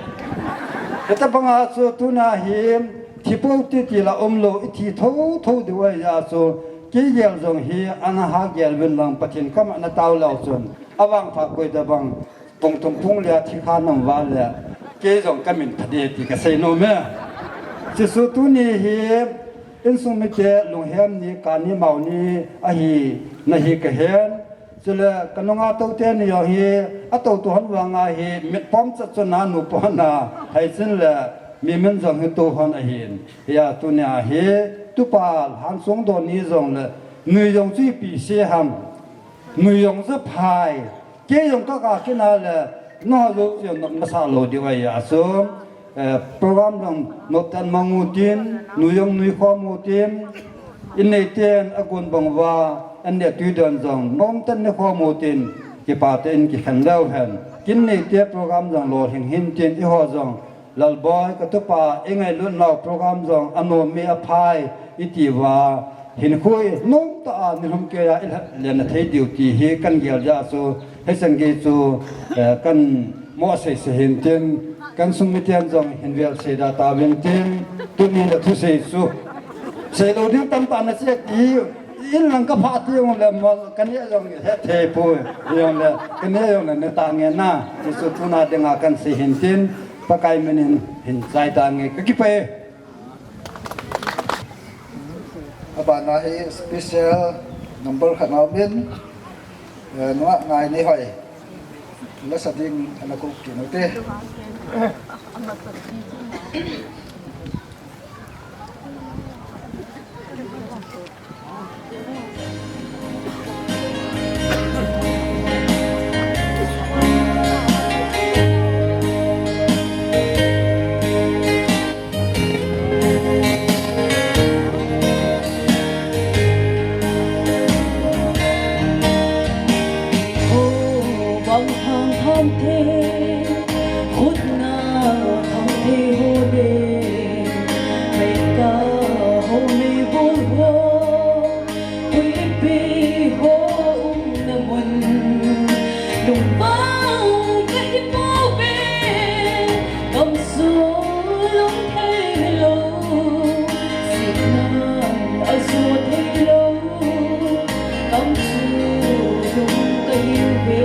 Hitabang a chu tuna hi, thi po ti ti la um lo, i thi tho tho diu ahi a chu, kei gel zong hi ana ha gel vin lang Pathian kam ah na tau lo chun, a vangpha koi tabang, pung thum pung li a thi kha nam va le, kei zong ka min pha di ti ka sei nuam e. Chisu tuni hi, insung mite lunghem ni, ka ni mau ni ahi, na hi ka hen. Chule ka nung a tote ni zong hi, a to tu hon vang a hi, mit pawm chat chun a nu pawm a, hei chin le, mi min zong hi tu hon ahin. Hia tuni a hi, tupa han sung dawn ni zong le, nui zong chu i pi si ham. Nui zong chu phai, kei zong ka ka kina le, nau zo chian nop masa lo diu ahi a chu, program zong nop tan mang u tin, nui zong nui khawm u tin, in neite'n a guan bang va, an ne tui dan zong nuam tan ne khawm u tin, kipate in kikhen leu hen, kin neite program zong lawhing hin tin, i haw zong, Lalbawi ka tupa i ngailutnau program zong a nuam mi a phai i ti va, hinkhua nuam ta a ni lum kei a i lhat lian a thei diu ti hi kan gel zia chu, hei chan gei chu, kan maw sei se hin tin, kan sung mite'n zong hin vel sei da ta vin tin, tuni na thusei chu, sei lo ding tam ta na sia ti, in lang ka pha ti ung le, ka ne zong he thei puai, zong le ka ne zong le ne ta nge na, ti chu tuna ding a kan sei hin tin, Pakai min in hin chai ta nge ka kipai. A ban a hi special number khat a um in, nungak ngai ni hoi. La sa ding a la ko kit ute. Bang thang tham thei, khut na tham thei haw le, mei ka haw mei bawl haw, puipi haw umna mun, lungvang ka hi puau ve, gam sung lum theilo, sikna'n a zuat theilo, gam sung lum ka hiu ve.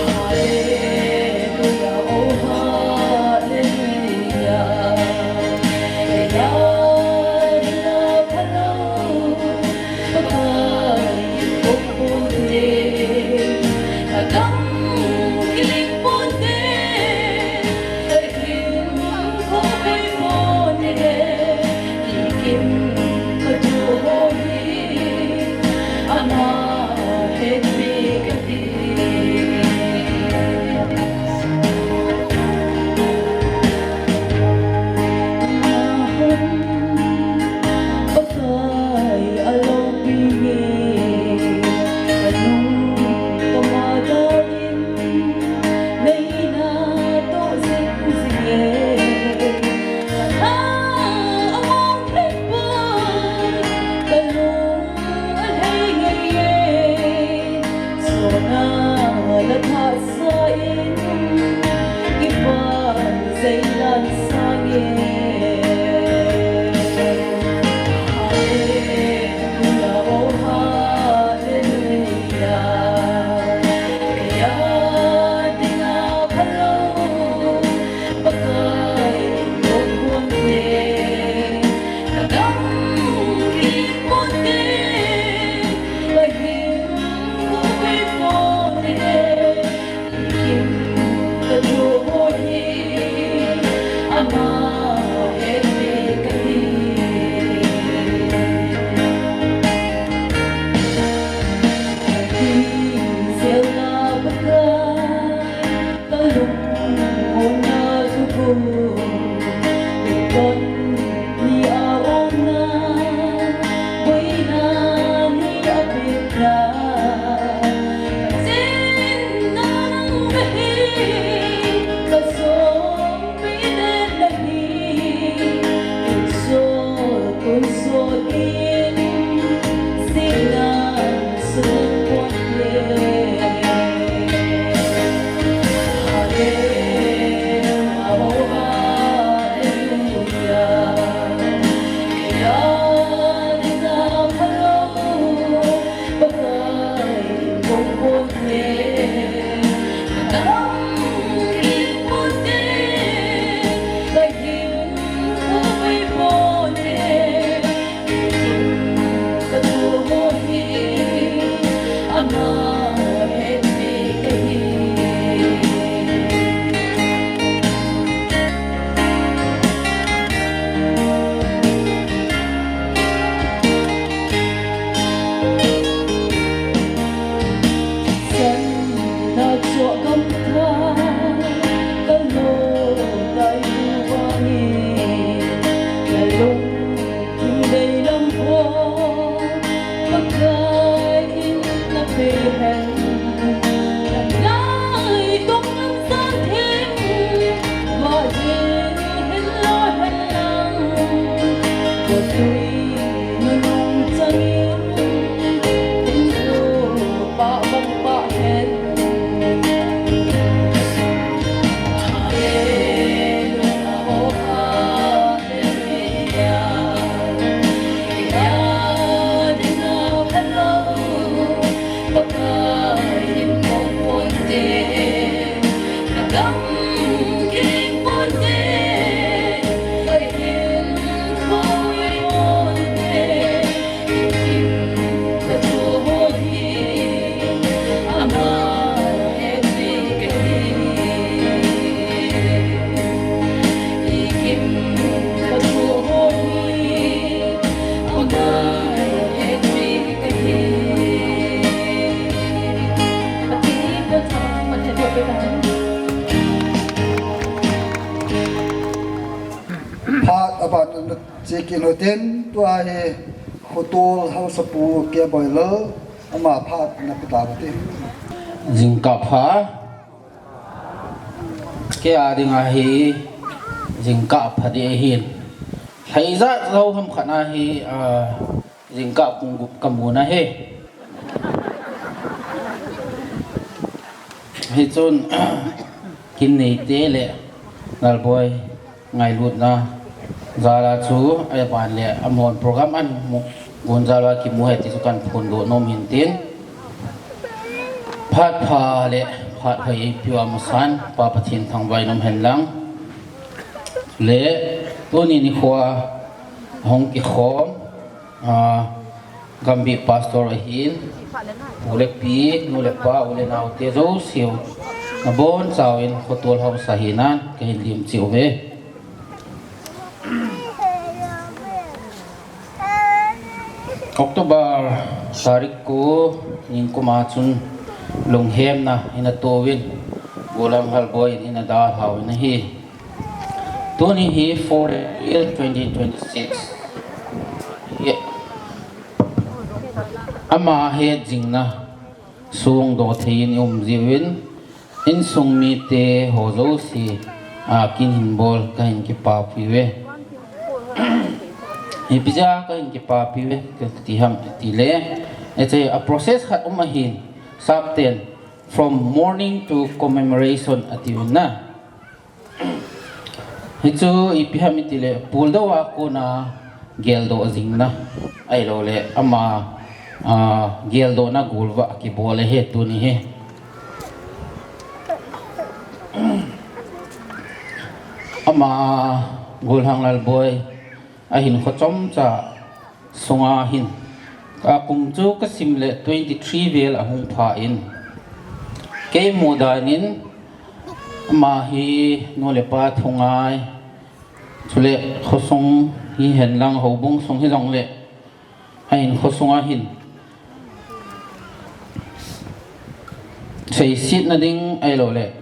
Hallelujah, oh hallelujah. Kei a ding a phalo, Pakai in ko pua'n te, ka gam kiling pua'n te, ka hin ko pui pua'n te, i kim ka tu haw hi, ama het mi ka ti. Pakai a lawpi nge, ka nung ka ma dal in, meina tawh zing zing e, ka tha a mawng thei puai, ka lung a lei ngei e, sawna la that sa in, kipak zai lan sa nge. Hallelujah, oh hallelujah. Kei a ding a phalo, Pakai in ko pua'n te, ka gam kiling pua'n te, ka hin ko pui pua'n te, i kim ka tu haw hi, ama het mi ka ti. Ka ti zel a Pakai, ka lungmuanna tu ku, i kon ni a umna, buaina ni a piakna, ka chinna nang ka hi, ka sawmpi den la hi, tun sawt tun sawt in, sikna'n sung pua'n te. Hallelujah, oh hallelujah. Kei a ding a phalo, Pakai ko pua'n te, ka gam kiling pua'n te, ka hin ko pui pua'n te, i kim ka tu haw hi, ama het mi ka hi. Sanna chuah gam kha ka lo tai tu vang in, la lung thim dei lam haw Pakai in na pe hen. Lam lai tawh lam zan thim, va zin hen la hen lang, khawtui nunung chang in, in tu pa bang pa hen. Hallelujah, oh hallelujah. Kei a ding a phalo, Pakai Inu ten tua hi Khotual Hausapu K. Boilal, ama phat na pe ta ti. Zingkâl pha. Kei â ding ahi, zingkâl pha di ahi'n. Thei zat zo ham khat ahi, zingkâl pung gup ka mu na hi. Hi chun, kin neite leh Lalboi ngailutna jal a chu, a ban leh a mawn program an mu, gun jal a kimu hi ti chu kan phuandaw nuam hin tin. Phat pha leh phat hoi ei piu a masan Pa Pathian thangvâl in um hen lang. Le, tuni nikhua hung kikhawm, Gambih pastor ahi'n, pu leh pi, nu leh pa, u leh naute zosiau, a bawn chau in Khotual Hausa hina'n ka hin lim chiu ve. October tarik kua, ningkum a chun lunghemna in a tuau in, Gulam Halboi in in a dalhau in ahi. Tuni hi four April twenty twenty-six. Ama hetzingna suangdaw thei in i um ziu in, insung mite haw zosia â kin hin bawl ka hin kipakpi ve. Hi pizia ka hin kipakpi ve ka ti ham ti le, a process khat um ahi'n, sapte'n from mourning to commemoration a ti un a. Hi chu ipi ham i ti leh, puldou a kuan a geldaw zingna, ahiloleh ama geldawna gual vak a kibawl ahi tuni hi. Ama, Gualhang Lalboi, a hinkhua chomcha sung a hin, a kum chu ka sim leh twenty three vel a hung pha in, kei mudan in, ama hi nu leh pa thungai, chuleh khawsung hi hen lang, houbung sung hi zong leh, a hinkhua sung a hin seisitna ding ahiloleh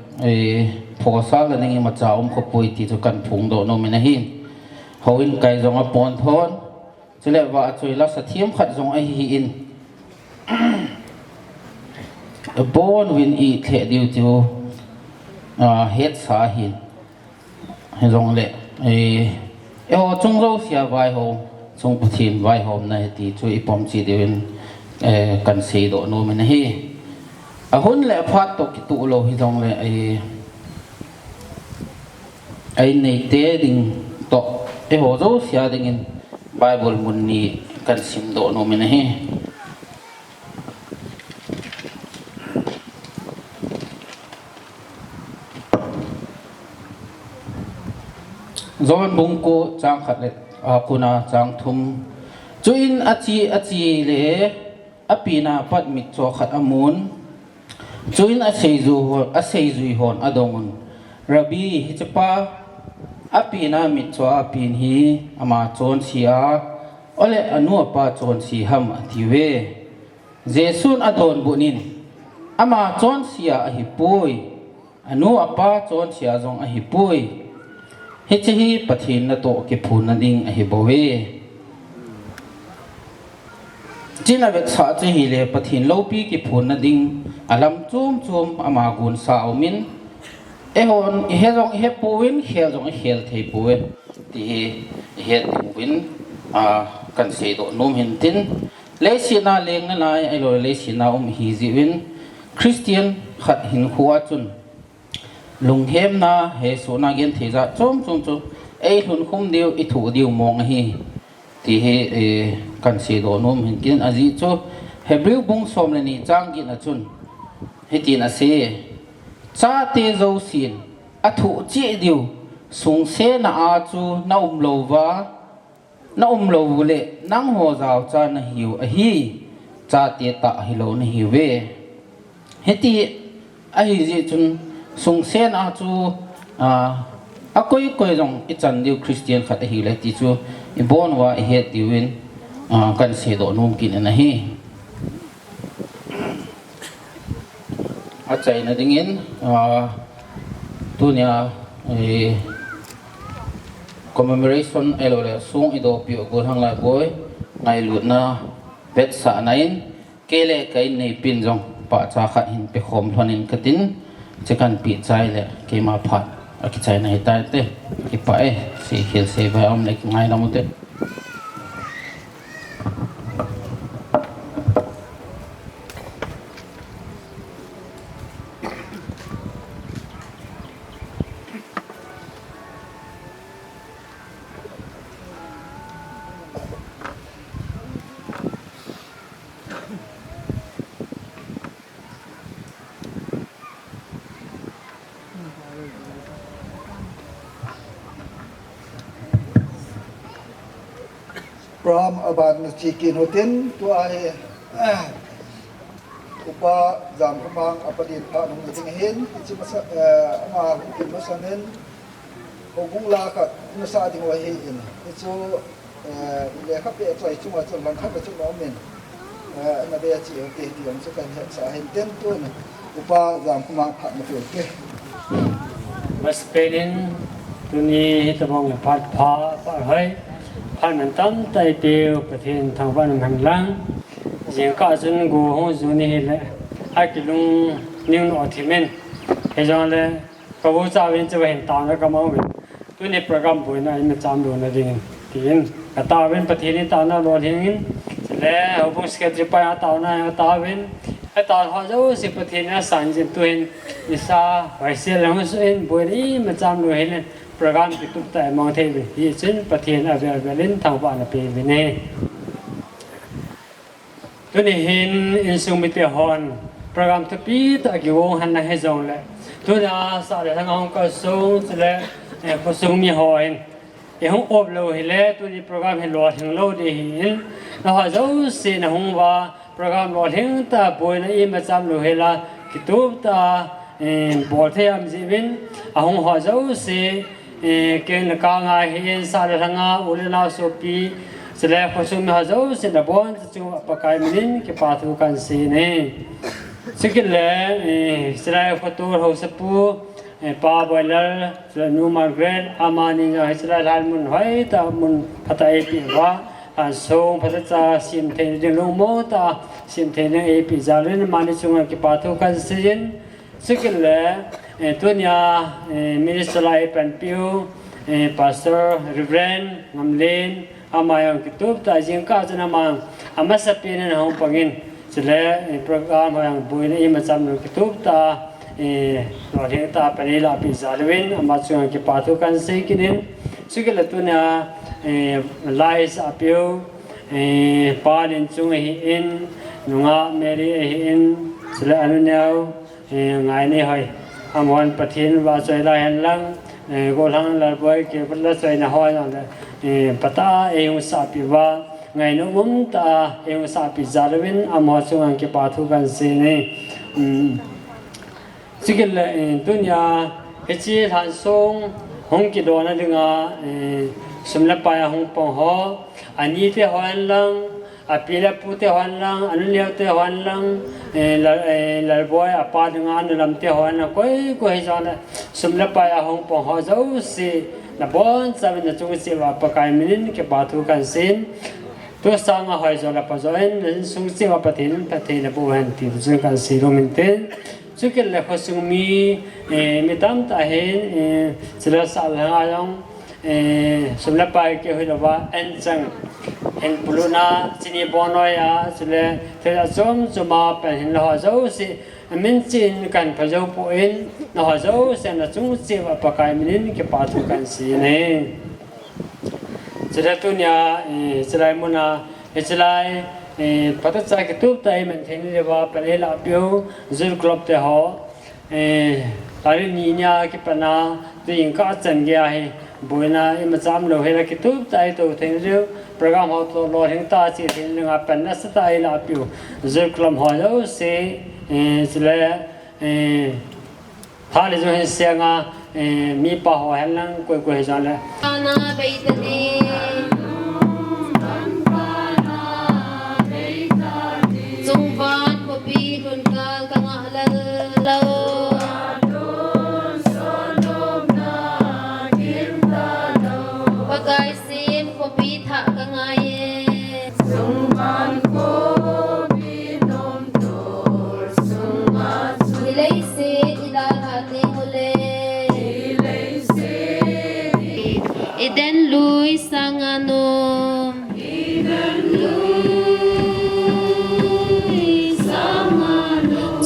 phawsakna ding imacha um khawp puai ti chu kan phuangdaw nuam in ahi. Hou in kai zong a pawn thawn, chuleh vahchoi la sa thiam khat zong ahi in, a bawn uvin i thleh diu chu hetsa ahi'n. Hi zong leh, eihaw chung zosia vaihawm, chung Pathian vaihawmna hi ti chu i pom chiat diu in kan seidawh nuam in ahi. A hun leh a phat tawh kituak lo hi zong leh, a in neite ding tawh eihaw zosia dingin Bible mun ni kan simdawh nuam in ahi. Johan bung kua châng khat leh, a, kua châng thum. Chuin a chi, a chi le a pianna pat mitchaw khat a mu'n. Chuin a seizui haw'n a dong un, Rabbi, hichepa a pianna mitchaw a pian hi ama chawnsia a, aw leh a nu a pa chawnsia ham? a tiu e. Jesu'n a dawnbut in, Ama chawnsia ahi puai, a nu a pa chawnsia zong ahi puai. Hiche hi Pathian natoh kiphunna ding ahi bou e. Chuin a vetsah chu hile Pathian lopi kiphunna ding a lam chuam chuam ama guansa a um in, eihaw'n i he zong i he puau in, khêl zong i khêl thei puau e, ti hi i het ding uvin, a, kan seidawh nuam hintin, leisiatna leng nalai ahiloleh leisiatna um hi ziu in, Khristian khat hinkhua chun lunghemna, hesuahna, genthei zat chuam chuam chu ei lhunkhum diu, i thuak diu mawng ahi, ti hi kan seidawh nuam hintin, a zi chu Hebrew bung sawm le ni châng giatna chun hitin a sia, Chate zosia'n a thuak chiat diu sungsenna a chu na um lo ua, na um lo u leh nanghaw zaucha na hiu ahi, chate tah hilo na hiu ve. Hiti ahi ziak chun sungsen a chu a koi koi zong i chan diu Khristian khat ahile ti chu i bawn ua i het diu in kan seidawh nuam kit in ahi. A chaina dingin, tunia, e, Commemoration ahiloleh sung i dawpiu Golhang Laibuai ngailutna vetsahna in, kei le ka inneipi'n zong pahcha khat hin pekhawm lhon in ka tin, chi kan pi chai leh keima phat a kichaina hi tai te. Kipah e, si khil sei vai a um leh kingai lam u te. Program a ban na chi kin u tin, tua hi Upa Zamkhawmang a pa din phat hung ding hin, i chi masa, eh, ama hung tin masang in, houbung la khat na sa ding uh ahi in, i chu, eh, lekha pia chai chung a chun lang khat a chun a um in, eh, na be a chi u ti ti um chu kan hetsa hin tin tun, Upa Zamkhawmang phat na piu ti. Masapen in tuni hi tabang phat pha, phat hoi, phat man tam tai piu Pathian thangvahna um hen lang. Zingkal chun gu hung zu ni hileh, a kilungning naw thim in, hi zong le ka bu cha vin chu va hin tauna ka mang vin. Tuni program buaina i macham lona dingin, ti in ka tau vin, Pathian i tauna lawlhing in, le houbung secretary pa a tauna ka tau vin, a tau haw zosia Pathian a san zin tu hin, nisa vai sia le hung su in buaina i macham lo hin, program kitup ta i mang thei vin. Hi chun Pathian a vel vel in thangvahna pe vin e. Tuni hin insung mite haw'n program thupi tak a kiguang hen la hi zong leh, tuni a sah le thang a hung kal sung chule, eh, khawsung mi haw hin i hung up lo hile tuni program hi lawlhing lo di hi in, na haw zosia na hung va program lawlhing ta buaina i macham lo hi la kitup ta, eh, bawl thei am zi vin, a hung haw zosia, eh, keng na ka ngai hi in, sah le thang a u le nau suapi, chule khawsung mi haw zosia na bawn ta chu a Pakai min in kipa thu kan si ni. Chukit le, eh, chulai khawtu hausapu, eh, Pa Boiler, chule Nu Margaret, amani zong hi chulai lai mun hoi ta mun pha ta ei pi va, a sung pha ta cha sim thei ding lungmaw ta, sim thei ding ei pi zal in amani chung a kipa thu kan si in, chukit le, eh, tuni a, eh, minister lai panpiu, eh, Pastor Reverend Ngamlen, ama zong kitup ta zingkal chun ama, a masapen in a hung pang in, chule, eh, program haw zong buaina i macham lo kitup ta, eh, lawlhing ta pan ei la pi zal lo in, ama chung a kipa thu kan si kit in, chukit le tuni a, eh, lai sa piu, eh, Pa Len Chung ahi in, nungak Mary ahi in, chule a nu neu, eh, Ngainei hoi. Ama'n Pathian va choi la hen lang, eh, Golhang Lalboi kei va la choina hoi nang le, eh, pata ei hung sa pi va, ngaina um ta ei hung sa pi zal lo in, ama chung a kipa thu kan si ni. Um, chukit le, eh, tuni a, hichi lhan sung hung kidawna ding a, eh, sum le pai a hung pang haw, a nite haw hen lang, a pi le pute haw hen lang, a nu neute haw hen lang, eh, Lal, eh, Lalboi a pa ding a nu lamte haw hen lang, koi koi hi zong le, sum le pai a hung pang haw zosia, na bawn chau in na chung chiat ua Pakai min in kipa thu kan si in, tu sâng a hoi zaw le pha zaw in, na insung chiat ua Pathian in phatthei na bu hen ti chun kan si lum in tin. Chukit le khawsung mi, eh, mi tam ta hin, eh, chule sah le thang a zong, eh, sum le pai keu hilo va, en chang, en puluna, chini bawn noi a, chule thil a chuam chuam a pen hin la haw zosia, a min chiat in kan pha zo pua in, na haw zosia na chung chiat ua Pakai min in kipa thu kan si ni. Chule tuni a, eh, chulai mun a, eh, chulai, eh, pha ta cha kitup ta i man thei ni le va pan ei la piu, Youth Club te haw, eh, tarik ni ni a kipat a, tu in ka chan gei ahi, buaina i macham lo hi la kitup ta i to thei ni le, program haw to lawlhing ta chi thei ni le nga pan nasa ta ei la piu, Youth Club haw zosia, eh, chule, eh, tha le zu hin siang a, eh, mi pa haw hen lang koi koi hi zong le. Ana bei ta ni. Chungvan khawpi tun kal ka ngah lal lo.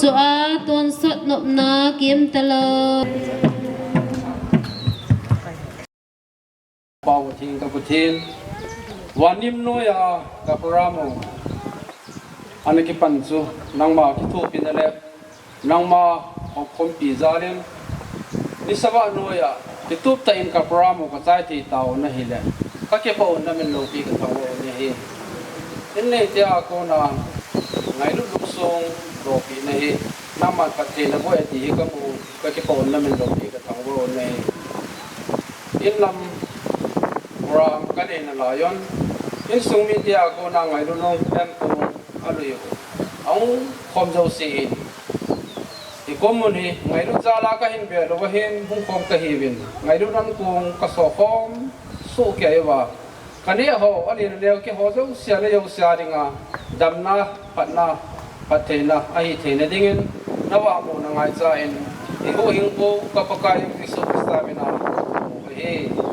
Tua tonsot nopna kiam talo. Pau thing ka Pathian, vanim nuai a ka program u ana kipan chu nangma kithuapina leh nangma hawmkhawmpi jal in, ni sawm nuai a kitup tak in ka program u ka chai thei tau na hileh, ka kipak unna min lopi ka thangvâk u ahi. In neite a kona ngailut lungsuang lopina hi nangma'n phat theina buai a ti hi ka mu, ka kipak unna min lopi ka thangvâk u ahi. In lam program ka neina lai un, insung mite a kona ngailut lungsuang a lui u a hung khawm zosia in, i kum mun hi ngailut jal a ka hin bêl u ahin hung khawm ka hiu in, ngailut an kuang ka sawkhawm suk kei ua, ka nêk haw a lian a neu kihaw zosia na zosia ding a damna, phatna, phat theina ahi theina dingin na vahmawna ngaicha in, i huhhingpu ka Pakai Jesu Khrista min a ahi.